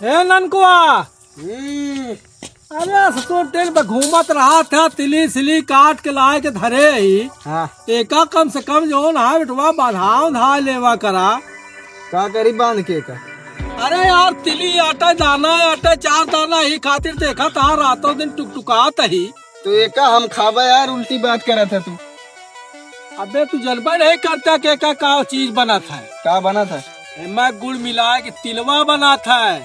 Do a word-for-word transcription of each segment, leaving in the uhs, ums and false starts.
ए ननकुआ। हम्म। अरे ससुर, दिन भर घूमत रहत ह, तिली सिली काट के लाए के धरे ही। हाँ। एका कम से कम जौन ह बेटवा बांधा उंधा लेवा करा। का करी बांध के का? अरे यार, तिली आटा दाना, आटा चार दाना ही खातिर देखत ह, रातों दिन टुकटुकात ही। तो एका हम खाबा यार, उल्टी बात करत ह तू। अबे तू जनबे नहीं करता कि एका का चीज बनत है। का बनत है? एमा गुड़ मिला के तिलवा बनत है।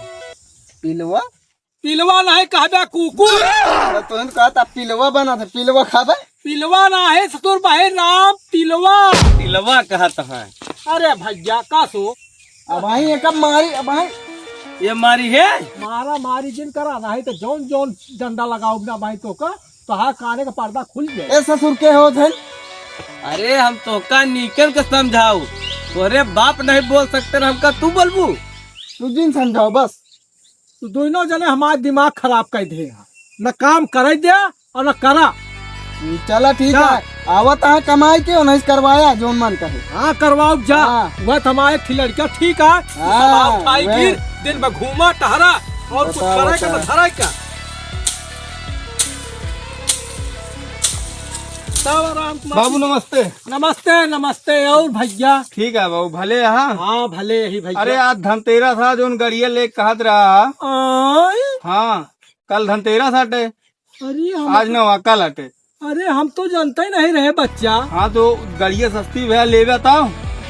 पिलवा? पिलवा नहीं कहबे कुकुर। अरे तोहन कहता पिलवा बनत है, पिलवा खाबे? पिलवा नहीं ससुर, बहिर राम, तिलवा। तिलवा कहत है। अरे भैया का सो? अबहीं एका मारी, अबहीं। ये मारी है? मारा मारी जिन करा, नहीं तो जौन जौन डंडा लगाउब ना भाई तोका, तोहार काने का पर्दा खुल जाए। ए ससुर के होत है? अरे हम तोका नीकन के समझाऊ, तोहरे बाप नहीं बोल सकते न हमका तू बोलबू? तू जिन समझाओ बस। तू दोनों जने हमार दिमाग खराब कर दे, न काम करे दे और न करा। चला ठीक जा। है, आवत है कमाई के, नहीं करवाया जौन मन कहे। हाँ करवाओ जा। हाँ। वह तो हमारे एक लड़का ठीक है, हाँ, स्वभाव खाई वह। गिर, दिन भर घूमा टहरा और कुछ बताओ करे का क्या। न धरे का। तब आराम कुमार बाबू जी। नमस्ते। नमस्ते, नमस्ते। और भैया? ठीक है बाबू, भले यहाँ? हाँ, भले ही भैया। अरे आज धनतेरस है, जौन गड़िया लेके कहत रहा। आय? हाँ, कल धनतेरस हटे। अरे हम आज न हुआ, कल हटे। अरे हम तो जानते ही नहीं रहे बच्चा। हाँ तो गड़िया सस्ती भैया लेबे तो।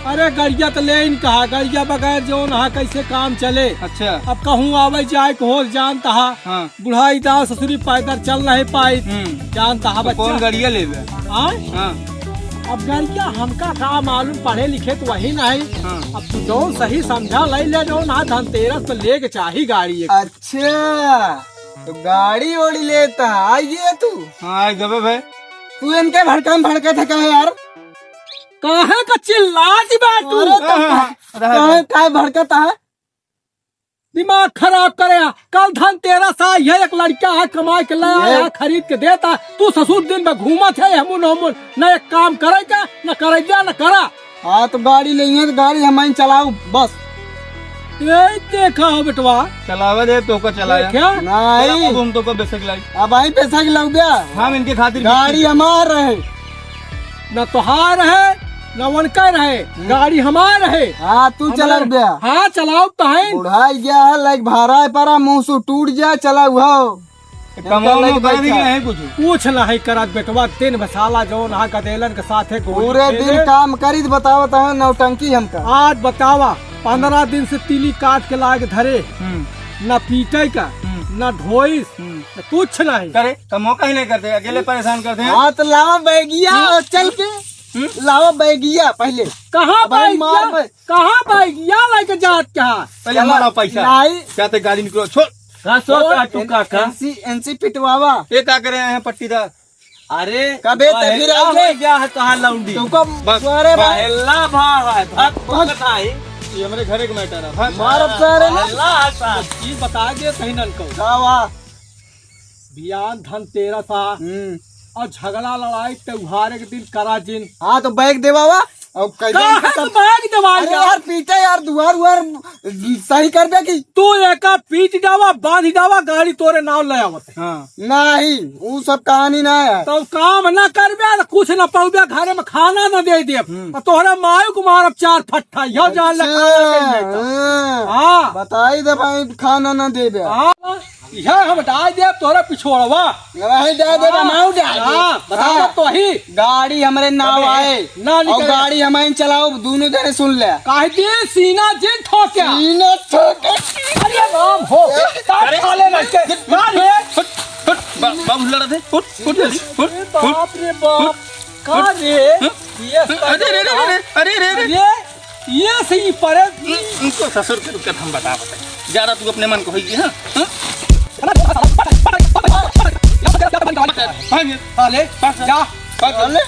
अरे गड़िया तो ले इन कहा, गड़िया बगैर जौन हा कैसे काम चले। अच्छा। अब कहूँ आवे जाए के हो जानता हा। हाँ। बुढ़ाई दाव ससुरी पैदल चल नहीं पाई। हम्म। जानता हा तो बच्चा। कौन गड़िया लेबे? हाँ? हाँ। अब गड़िया हमका का मालूम, पढ़े लिखे तो वही नहीं। हाँ। अब तू जौन सही समझा ले, ले जौन हा धनतेरस पे लेके चाही गाड़ी एक। अच्छा, तो गाड़ी ओड़ी लेता है, आइए तू। हाँ, आइ गबे भाई। तू इनके भड़कम भड़कत है काहे यार? काहे का चिल्लात बा तू? अरे तो हाँ, हाँ, रहे काहे, दे। काहे भड़कत है? दिमाग खराब करे है। कल धनतेरस है, ये एक लड़का है कमाई के लाया ये है, खरीद के देता। तू ससुर दिन में घूमत है, हमुन हमुन, न एक काम करे का, न करे जा, न करा। हाँ, तो गाड़ी लेइहे, तो गाड़ी हम ही चलाऊ, बस। ए, देखा हो बेटवा। चलावे दे, तोका चलाया। देखा? नहीं। चला, अब हम तोका बेसक लाई। अब आई बेसक लाऊ बे। हम इनके खातिर गाड़ी हमार रहे। न तोहार रहे, न उनका रहे। हम्म। गाड़ी हमार रहे। हाँ, तू हमार चलाऊ बे। हाँ, चलाऊ तो है। बुढ़ाई गया है, लाइक भारा है, परा मुंह से टूट जाए, चलाऊ हो। कमाओ इनका में लग कर भी बैठा। नहीं कुछ। कुछ नहीं करत बेटवा, दिन भर साला जौन हा गदेलन के साथे गोली पूरे खेले। दिन काम करी त बतावत है नौटंकी हमका। आज बतावा, पन्द्रह दिन से तिली काट के लाग धरे, हम्म। ना पीटे का, हम्म। ना ढोइस, हम्म। ना कुछ नहीं। करे, कमो कहीं नहीं करते, अकेले परेशान करते हैं। हाँ, तो लावा बैगिया हम्म। और चल के, हम्म। लावा बैगिया पहले। कहाँ अब भाई बैगिया? मार भाई। कहाँ बैगिया लेके जात कहाँ? पहले चला, हमारा पैसा। नहीं। क्या ते गाड़ी निकलो, छोड़। का सो छोड़, का तू एन-, का का? एनसी, एनसी पिटवावा। ये का करे हैं पट्टीदार? अरे, कबे पहला तभी रह गए। हो गया है तोहार लौंडी। तुमको बस, मारे भाई। पहला भाव है, भाग, भाग। भाग। ये हमारे घर एक मैटर है, भाग। मारब सारे ना। पहला है साहब। चीज बता दे सही नन को। का हुआ? बियान धनतेरस आ। हम्म। और झगड़ा लड़ाई त्योहार के दिन करा जिन। हाँ, तो बैग देवावा। और कैसे कहाँ खत्म? तो बैग देवाल अरे जा? यार, पीटे यार, दुआर उआर सही कर दे की। तू एका पीट जावा, बांध जावा, गाड़ी तोरे नाव ले आवत है। हाँ। नहीं, ऊ सब कहानी ना है। तो काम ना करबे, तो कुछ ना पाउबे, घरे में खाना ना दे दे। हम्म। और तोहरे मायू को मारब चार फट्ठा, यो जान ले अच्छा, खाना नहीं देता। हाँ। हाँ। बताई दे भाई, खाना ना देबे। हाँ। यह हम डाल देब तोहरा पिछोड़वा। नहीं डाल देब, हाँ, हम आऊ डाल देब। हाँ, बताओ हाँ। तो ही। गाड़ी हमरे नाव अबे, आए। ना और निकले। गाड़ी हम ही चलाओ, दोनों जने सुन ले। काहे दे सीना जिन ठोक्या। सीना ठोक्या। अरे राम हो। ए, तार अरे। साले लड़के। मार रे। फुट, फुट, बा-, बाबू लड़ा थे। फुट, फुट, फुट, फुट, अरे फुट, बाप रे बाप। फुट। का रे? हाँ? ये अरे, अरे, अरे, अरे, अरे, अरे, अरे। अरे, ये सही परे। उनको ससुर के रुक के हम बता बताए। ज्यादा तू अपने मन को होइए, हाँ? हाँ? भाग ये। साले, भाग, जा। भाग। साले।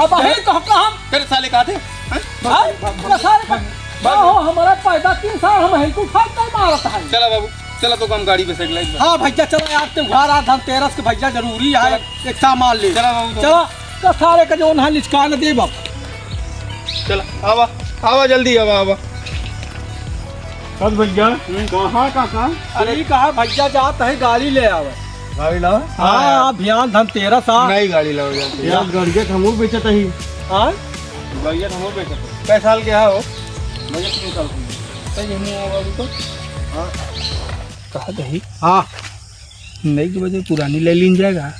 अब अहे तो हम, हम तेरे साले कहा थे? हाँ? हाँ? अरे साले, भाग। का हो, हमारा पैदा तीन साल हम हेलकू फाड़ नहीं मारत है। चला बाबू, चला तो हम गाड़ी पे से लाई। हाँ भैया, चला यार, त्योहार आ धनतेरस के भैया जरूरी है, चला। एक सामान ले। चला बाबू, तो चला, का सारे का जो उन्हें निचकान दे बाबू। चला, आवा, आवा जल्दी, आवा, आवा। कब भैया? हम्म। कहाँ काका? अरे, ई कहा भैया जात है गाड़ी ले आवे। गाड़ी लावा? हाँ, हाँ। अभियान धनतेरस आ। नई गाड़ी लावा जाती है। यार, गाड़िया तो हमहू बेचत ही। हाँ? गाड़िया तो हमहू बेचत ही। कै साल के हो? भैया, तीन साल के। सही है, मुँह वाली तो। हाँ। कहा दही? हाँ। नई के बजाय पुरानी ले लीन जाएगा।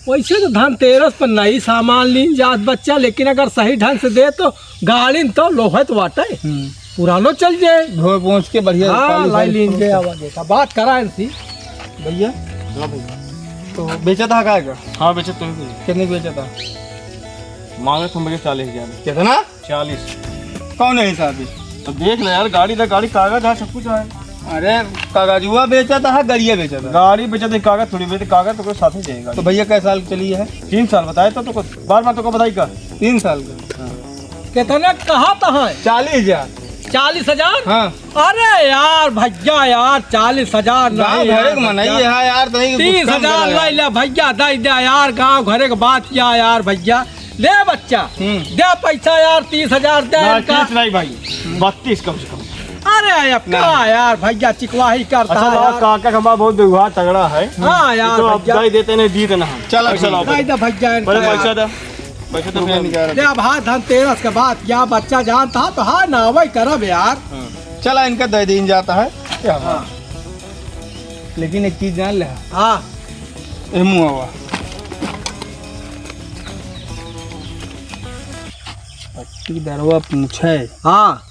वैसे तो धनतेरस पर नई सामान लीन जात बच्चा, लेकिन अगर सही ढंग से दे तो गाड़ी न तो लोहत वाटे, हम्म। पुरानो चल जाए। धोए पोंछ के बढ़िया हाँ, polish लाई वाली लीन जाए। आवा देखा, बात करा इनसी। भैया, हाँ भैया। तो बेचा था का का? हाँ, बेचा तो है भैया। कितने की बेचा था? मांगे तो भैया चालीस हजार। कितना? चालीस। कौन है हिसाब है? तो देख ले यार, गाड़ी तो गाड़ी, कागज है, सब कुछ है। अरे, कागजुआ बेचा था, गड़िया बेचा था? गाड़ी बेचा था, कागज थोड़ी बेचे, कागज तो कोई साथ ही जाएगा। तो भैया, कै साल चली है? तीन साल बताए तो, तो बार बार तो को बताई का? तीन साल का। हाँ। कितना कहा था है? चालीस हजार। चालीस हजार? हाँ। अरे यार भैया यार, चालीस हजार गाँव नहीं भरे यार के मनई भैया। है यार, तनी कुछ तीस हजार कम करा ले यार। ले भैया, दे दे यार, गाँव घरे के बात किया यार भैया। ले बच्चा, हम्म। दे पैसा यार, तीस हजार दे ना, इनका। तीस नहीं भाई, बत्तीस कम से कम। अरे अब ना। का यार भैया, चिकवाही करता अच्छा, है लाओ, यार। काका का हमारा बहुत व्यवहार तगड़ा है। हाँ यार ये तो अब भैया। दे देते नहीं, दी देना हम। चलो पैसा ठीक। लाओ दे दे भैया इनका पहले यार। पैसा दे, पैसा तो रुपया फिर निकाल। दे अब हाँ, धनतेरस के बाद क्या बच्चा जानता तो हाँ ना, वही करब यार। हाँ। चला इनका दे दीन जाता है। क्या बात? हाँ। लेकिन एक चीज जान ले। हाँ। ए मुआवा। पट्टीदारवा पूछे। हाँ।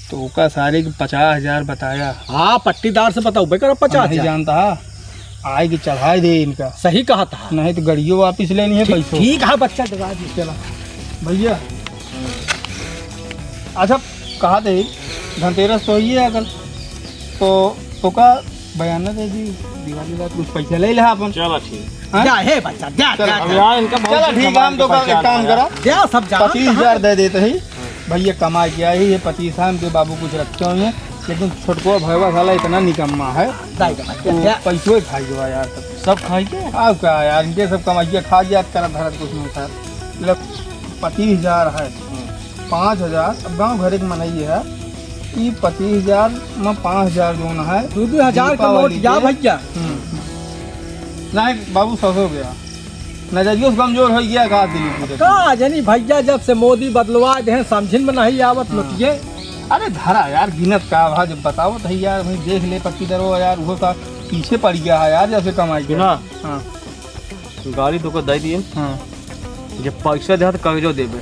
तो ओका सारे के पचास हजार बताया। हाँ, पट्टीदार से बताओ, बेकर पचास हजार। नहीं जानता। आए के चढ़ाए दे इनका। सही कहा था। नहीं तो गड़ियो वापिस लेनी है ठीक, पैसों। ठीक है बच्चा, डरा दी। चला। भैया। अच्छा, कहा थे, धनतेरस तो ही है कल। तो, तो का बयाना दे दी, दिवाली रात कुछ पैसा ले ले अपन। चला ठीक। हाँ? जा, हे बच्चा, जा, चला, जा, अब जा। यार, इनका बहुत चला, कुछ ठीक है, हम सामान तो के का, एक पहचान काम है करा। यार। जा, सब जानत पच्चीस हजार हैं। दे देते ही। भैया कमाई किया ही, ये पच्चीस हम के बाबू कुछ रखे हुए हैं, लेकिन छोटको भैया साला इतना निकम्मा है। जा, जा, जा, वो जा। पैसों ही खाई गवा यार, सब। सब खाई के? अब का यार, इनके सब कमाई के खा गया, तेरा धरत कुछ नहीं था। मतलब, पच्चीस हजार है। हम्म। पाँच हजार, अब गाँव घर एक मनई है, ई पच्चीस हजार में पाँच हजार जोन है, दो दो हजार का दीपावली नोट जा के। भैया। हम्म। नहीं, बाबू, सस हो गया। नजरियो से कमजोर हो गया का दिलीप जी? का जानी भैया, जब से मोदी बदलवा दे हैं, समझिन में नहीं आवत हाँ। नोटिये। अरे धरा यार, गिनत का भा जब बतावत है यार, भाई देख ले पट्टीदारो यार, वो का पीछे पड़ गया है यार, जैसे कमाई के। सुना। हाँ। गाड़ी तोका दे दिए। हाँ। जब पैसा दे तो कागजो देबे।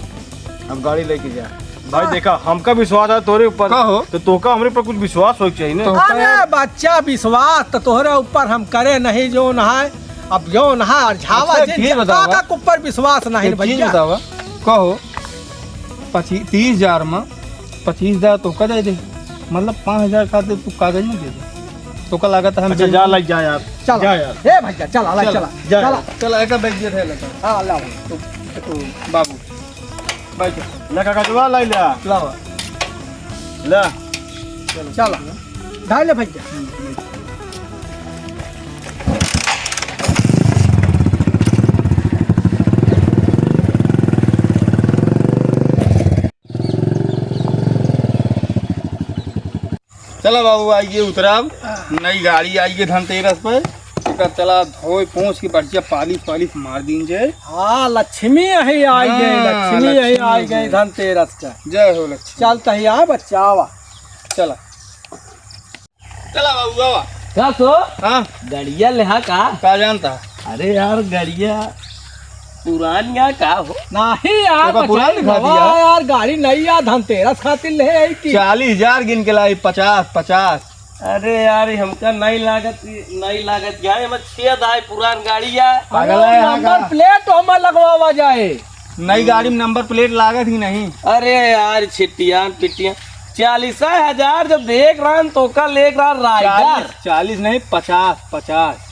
हम गाड़ी लेके जा। भाई हाँ। देखा, हमका विश्वास है तोरे ऊपर। का हो? तो तोका हमरे पर कुछ विश्वास होइक चाहिए ना। तो अरे यार। बच्चा, विश्वास तो तोहरे ऊपर हम करे नहीं, जोन है, अब जोन है, अरझावा अच्छा, एक जिन चीज बतावा। काका के ऊपर विश्वास नहीं एक चीज भैया। बतावा, कहो, पच्चीस, तीस हजार में पच्चीस हजार तोका दे दे, मतलब पाँच हजार खातिर तू कागज नहीं दे दे, तोका लागत है हम अच्छा, दे जा, देंगे। लग जा यार। चल। जा यार। ए भैया, चल, अलग चल, चला। जा चला। यार। चल, एक बैग दे दे, लगा। हाँ, लाओ। तो, तो बाबू, बैठ। ले काका, जुआ लाई ले। लाओ। ले। चल। धाई ले भैया। चला बाबू, आइए उतराब, नई गाड़ी आई है धनतेरस पे, एकर चला धोए पोंछ के बढ़िया पालिश वालिश मार दीन जाए। हाँ, लक्ष्मी यही आई गई, हाँ, लक्ष्मी यही लक्ष्मी आई गई। धनतेरस का। जय हो लक्ष्मी। चल तही आ बच्चा, आवा। चला। चला बाबू, आवा। का सो? हाँ। गड़िया लेहा का? का जानता? अरे यार, गड़िया पुरान या का हो? नहीं यार, तो का पुरान बचाई दिखा नवा दिया? यार, गाड़ी नई या धनतेरस खातिर ले आई की। चालीस हजार गिन के लाई, पचास, पचास। अरे यार, हमका नई लागत, नई लागत या, एमा छेद आए, पुरान गाड़ी या। पागल है यहाँ नंबर का? प्लेट हमें लगवावा जाए। नई गाड़ी में नंबर प्लेट लागत ही नहीं। अरे यार, छिटियान पिटियान, चालीस हजार जब देख रहन तो का लेक रहन राइडर। चालीस, चालीस नहीं, पचास, पचास।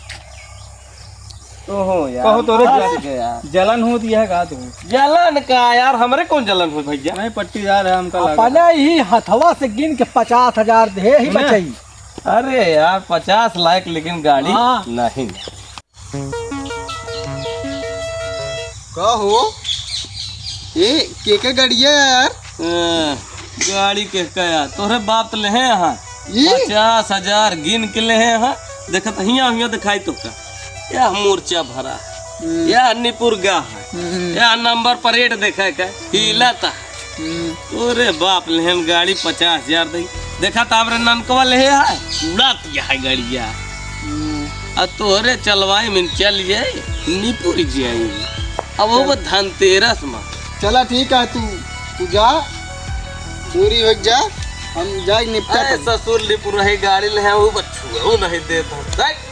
ओहो यार, कहो तोरे फंस जलन, गया। जलन होत यह का तू? जलन का यार, हमरे कौन जलन हो भैया? नहीं, पट्टीदार है हमका लगा। अपने ही हथवा से गिन के पचास हजार दे ही ना। बचाई। अरे यार, पचास लायक लेकिन गाड़ी हाँ। नहीं। का हो? ए, के के गड़िया यार? ए, गाड़ी के का यार? तोहरे बाप त लेहे यहाँ। ई? पचास हजार गिन के लेहे हैं। देखत हियाँ, हियाँ दिखाई तो का? यह मोर्चा भरा, हम्म। यह निपुर गा है, हम्म। यह नंबर प्लेट देखे का, हिलता। हम्म। तोरे बाप लेहन गाड़ी पचास हजार दई। देखा त हमरे ननकवा लेहे है, उड़ा दिया है गाड़िया। हम्म। आ तोरे चलवाई में चल जाए, निपुर जाए। अब वो चल। धनतेरस में। चला ठीक है, तू, तू जा, पूरी हो जा, हम जाए निपटा अरे तब। ससुर निपुर है, गाड़ी लेहे, वो बच्चू, वो नहीं दे धन।